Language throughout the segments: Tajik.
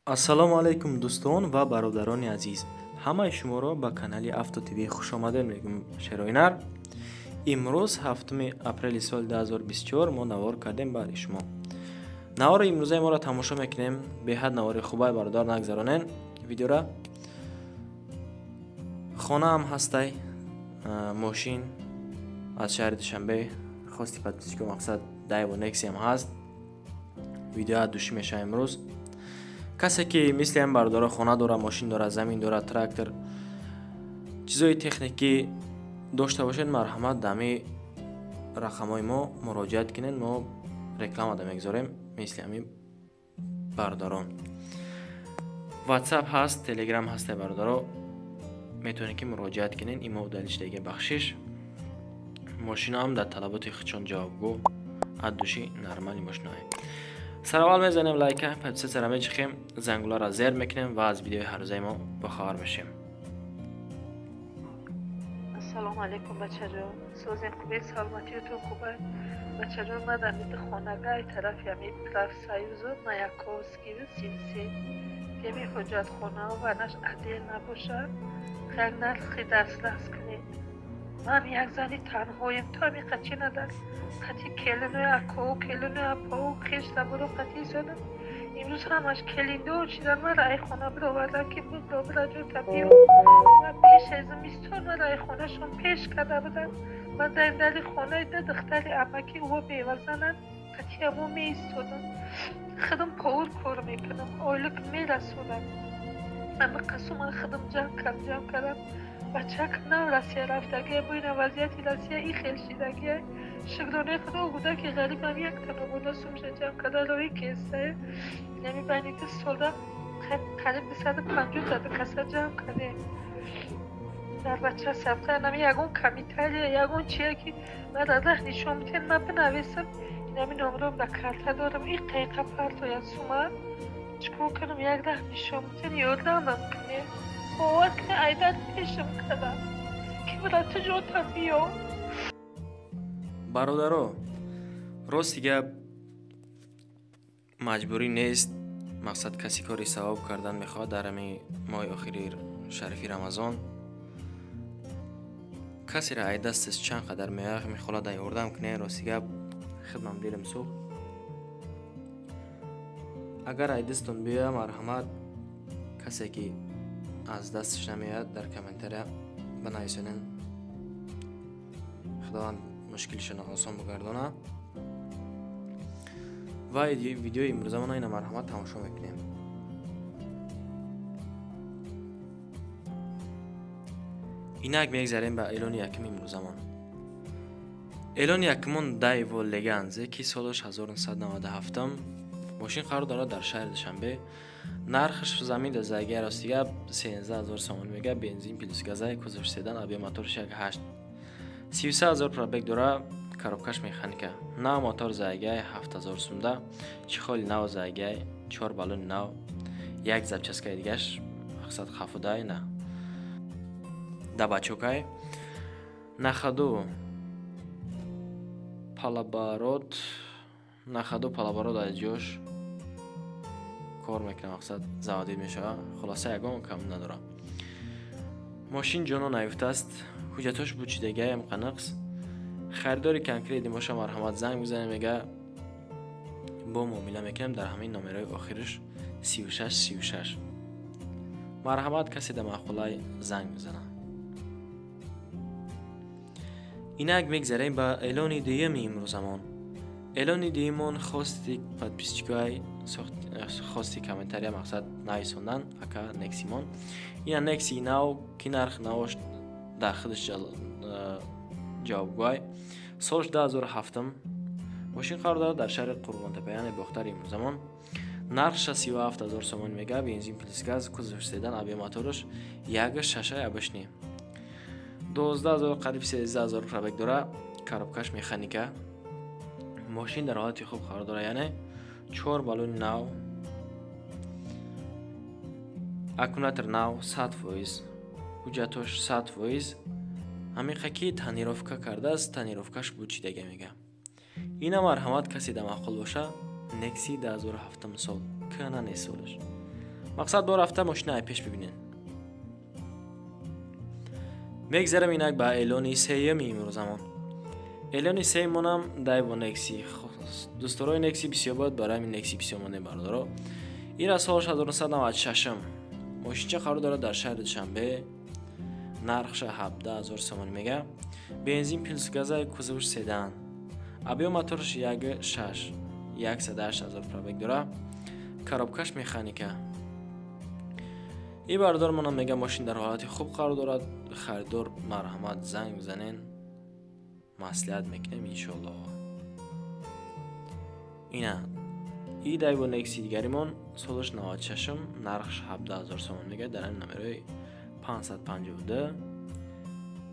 Ассалому алайкум дӯстон ва бародарони азиз. Ҳамаи шуморо ба канали Авто ТВ хушомадед мегӯм. Шероинар. Имрӯз 7 апрели соли 2024 мо навор кардем барои шумо. Навори имрӯзаи моро тамошо мекунем. Беҳад навори хубай бародар нагзаронен видеора. Хонаам ҳастай, мошин аз шаҳри Душанбе хости подписчико мақсад Дайво Нексиам ҳаст. Видеоа душӣ мешава имрӯз. Касе ки мисли ҳам бародаро хона дора, мошин дора, замин дора, трактор, чизои техникӣ дошта бошед, марҳамат дами рақамҳои мо муроҷиат кунед, мо реклама да мегузорем мисли ҳамин бародарон. WhatsApp ҳаст, Telegram ҳаст, бародаро, метавонед ки муроҷиат кунед. Имо удалишдаги бахшиш. Мошинаам дар талаботи худшон ҷавобгӯ, аз души нормали мошинаҳое. Сараввал мезанем лайка, подписатсияро мечихем, зангуларо зер мекунем ва аз видеои ҳаррӯзаи мо бохабар мешем. Ассалому алайкум бачаҷон, созем хубед, саломатиятон хуб аст? Бачаҷон, ман дар миди хонагай тарафи ҳамин профсоюзу Маяковскию Синси кеми ҳоҷатхона ва наш адел набошад, хел нархи дастрас кунед. Ман як зани танҳоем, то ҳамин қачи надар қати келинои акоу, келинои апоу, хеш таборо қати зодам. Имрӯз ҳамаш келиндор шидан, ман ай хона бировардан ки бубро бираҷота биё. Ман пеш аз зимистон ман ай хонашон пеш карда будам. Ман дар дари хонаи ду духтари амаки ӯ бевазананд, қати амо меистодам. Худам повар кор мекунам, ойлик мерасонам. Ама қасу ман худам ҷамъ кардам. Бачак нав Россия рафтагия, бо ина вазъияти Россия и хел шидагия. Шукронаи Худо буда ки ғарибам як танобода сумша ҷамъ карда роҳи кестае. Яъне байни ду солда қариб 250 каса ҷамъ кардем. Дар бача сабқа нами ягон комментария, ягон чие ки ман радаҳ нишон бидиҳед, ман бинависам. Инами номром дар карта дорам, и қайқа партояд сума. Чикор кунам, як раҳ нишон бидиҳед, ёрдамам кунед. Бовар кунед, айдар пешам кардам ки бира ту ҷотам биё. Бародаро, рости гап маҷбурӣ нест. Мақсад касе кори савоб кардан мехоҳад дар ҳамин моҳи охири шарифи Рамазон. Касеро ай дасташ чанд қадар меояд мехоҳад ай ёрдам кунед. Рости гап хидмам дилам сӯхт. Агар ай дастон биёяд, марҳамат, касе ки аз дасташ намеояд дар комментария бинависонед. Худованд мушкилшонро осон бигардонад. Ва видеои имрӯзамона ина марҳамат тамошо мекунем. Инак мегзарем ба эълони якуми имрӯзамон. Эълони якумон Дайво Леганзе ки солаш 1997 мошин қарор дорад дар шаҳри Душанбе. Нархаш замин дар зайгия рости гап 13000 сомон мега, бензин плюс газай, кузов седан, объем моторш 1.8. 33000 пробег дора, коробкаш механика. Нав мотор зайгияй 7000 сумда, чехоли нав зайгияй, 4 баллони нав, як запчасткаи дигаш мақсад хафудай на. Дабачокай. Нахаду палабарот, нахаду палабарот аз ҷош кор мекунад, мақсад заводӣ мешавад. Хулоса ягон кам надорад. Мошин ҷоно наёфтааст, ҳуҷҷатҳош бучидагиам қанақс. Харидори конкретни боша марҳамат занг бизанед, мега бо муомила мекунем дар ҳамин номерои охириш 36 36. Марҳамат касе дар маъқулай занг бизанад. Инак мегзарем ба эълони дуюми имрӯзамон. Эълони дуюмон хости подписчикои хости комментария мақсад нависондан ака Нексимон. Ина Некси нав ки нарх навош дар худаш ҷавобгӯй. Солш 2007 мошин қарор дорад дар шаҳри Қурғонтепа, яъне Бохтари имрӯзамон. Нархша 37000 сомон мега, бензин плюс газ, кузов седан, объем мотораш 1.6 обычный. 12000 қариб 13000 пробег дора, коробкаш механика. Мошин дар ҳолати хуб қарор дорад, яъне 4 баллони нав, аккумулятор нав 100%, ҳуҷҷатҳош 100%. Ҳамин ки тонировка кардааст, тонировкаш бучидага мега. Ина марҳамат касе дар маъқул боша, Некси 2007 сол, кӯҳна нест солаш. Мақсад бо рафта мошина пеш бибинен. Мегзарем инак ба эълони сеюми имрӯзамон. Эълони сеюмонам Дайво Некси. Дӯстдорои Некси бисёр бояд, барои ҳамин Некси бисёр монем бародаро. Ира соли 1996 мошинча қарор дорад дар шаҳри Душанбе. Нархша 17,000 сомонӣ мега. Бензин плюс газай, кузовш седан. Объем моторш 1.6, 108,000 пробег дора. Коробкаш механика. И бародармонам мега мошин дар ҳолати хуб қарор дорад. Харидор марҳамат занг бизанен, маслиҳат мекунем иншоаллоҳ. Ина и Дайво Некси дигаримон солаш 96, нархш 17,000 сомон мега. Дар ҳамин номерои 552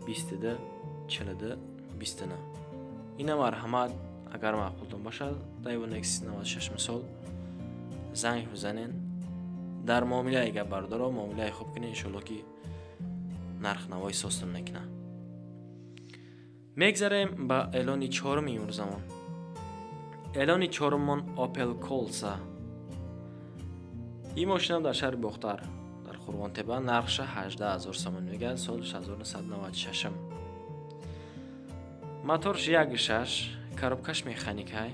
22 42 29. Ина марҳамат, агар маъқултон бошад Дайво Некси 96 сол занг бизанен. Дар муомилаи гап бародаро, муомилаи хуб кунед иншоаллоҳ ки нархнавои состон мекунад. Мегзарем ба эълони чоруми имрӯзамон. Эълони чоруммон Opel Corsa. Ин мошинам дар шаҳри Бохтар, дар Қурғонтепа, нархша 18,000 сомон мега, соли 1996. Моторш 1.6, коробкаш механикай,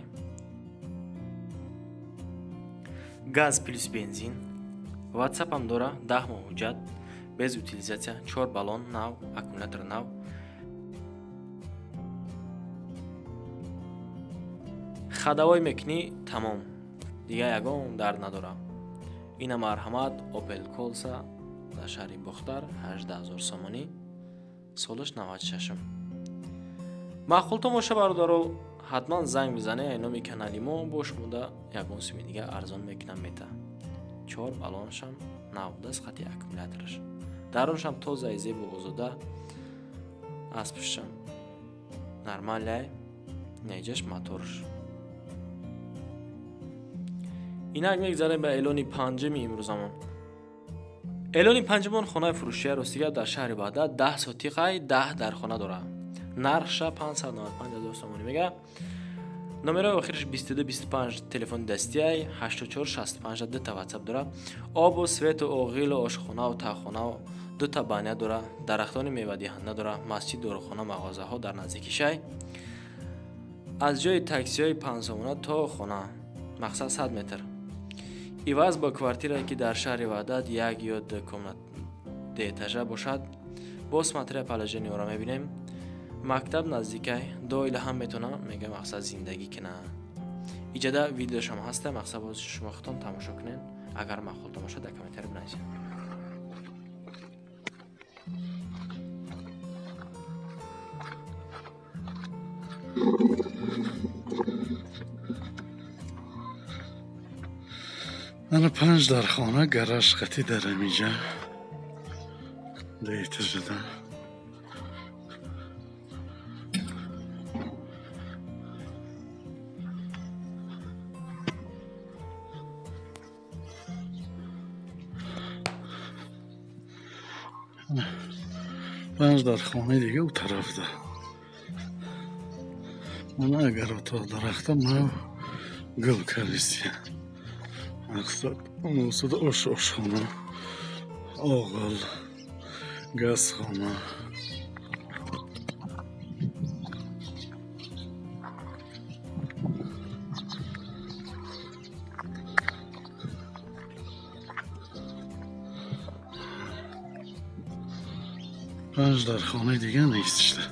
газ плюс бензин, WhatsApp ам дора, 10 моҳ ҳуҷҷат, без утилизатсия, 4 баллон нав, аккумулятор нав. Хадавой мекунӣ, тамом. Дига ягон дард надора. Ина марҳамат Opel Corsa дар шаҳри Бохтар 18,000 сомонӣ, солаш 96. Маъқултон боша бародаро, ҳатман занг бизане, ай номи канали мо бо шумода ягон суми дига арзон мекунам мета. 4 баллоншам нав будааст хати аккумулятораш. Даруншам тозаи зебу озода, аз пуштшам нормалай, неҷаш моторш. Инак мегзарем ба эълони панҷуми имрӯзамон. Эълони панҷумон хонаи фурӯшия ростига дар шаҳри Ваҳдат 10 сотиқай 10 дар хона дорад. Нархша 595,000 сомонӣ мега. Номерои охираш 2225 телефони дастиай, 8465 дута WhatsApp дора. Обу, свету, оғилу, ошхонаву, тахонаву дута баня дора, дарахтони мевадиҳанда дора, масҷид, дорухона, мағозаҳо дар наздики шай. Аз ҷои таксиҳои 5 сомона то хона, мақсад 100 метр. Иваз бо квартирае ки дар шаҳри Ваҳдат як ё ду комнат деэтажа бошад, бо смотря положениеро мебинем. Мактаб наздикай, ду оила ҳам метавона, мега мақсад зиндагӣ кина. Иҷода видеошам ҳаста, мақсад боз шумо худтон тамошо кунед. Агар маъқултон бошад дар комментарий бинависед. Мана 5 дар хона, гараж қатӣ дар ҳаминҷа деэтажада. Панҷ дар хонаи дига у тарафда. Мана агар то дарахта нав гул кардистия. Мақсад устуда ош ошхона, оғил, газхона. Панҷ дар хонаи дига нест шуда.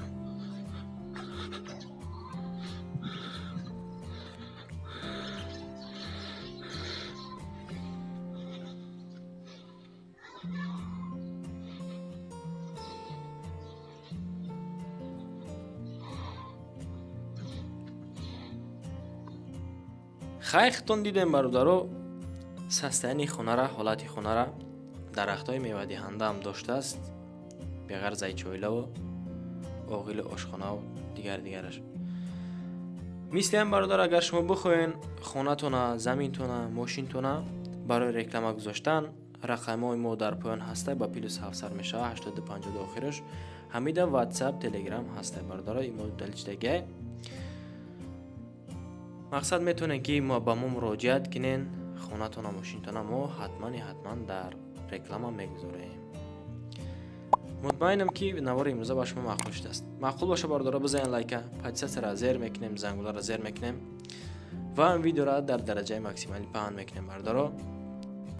Хайр, худтон дидем бародаро, состоянии хонара, ҳолати хонара, дарахтҳои мевадиҳандаам доштааст, беғарз ай чойлаву оғилу ошхонаву дигар дигараш. Мисли ҳам бародар, агар шумо бихоҳен хонатона, заминтона, мошинтона барои реклама гузоштан, рақамҳои мо дар поён ҳаста, ба плюс 7 мешава 8252 охираш. Ҳамида WhatsApp, Telegram ҳаста бародаро, имо даличдагай. Мақсад метавонед ки мо ба мо муроҷиат кунен, Хонатона, мошинтона мо ҳатмани ҳатман дар реклама мегузорем. Мутмаинам, ки навори имрӯза ба шумо маъқул шудааст. Маъқул боша, бародаро, бизанед лайка, подписаться ра зер мекунем, зангуларо зер мекунем ва видеоро дар дараҷаи максималӣ паҳн мекунем. Бародаро,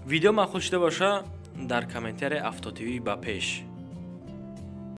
видео маъқул шуда боша, дар комментария «Автотв ба пеш».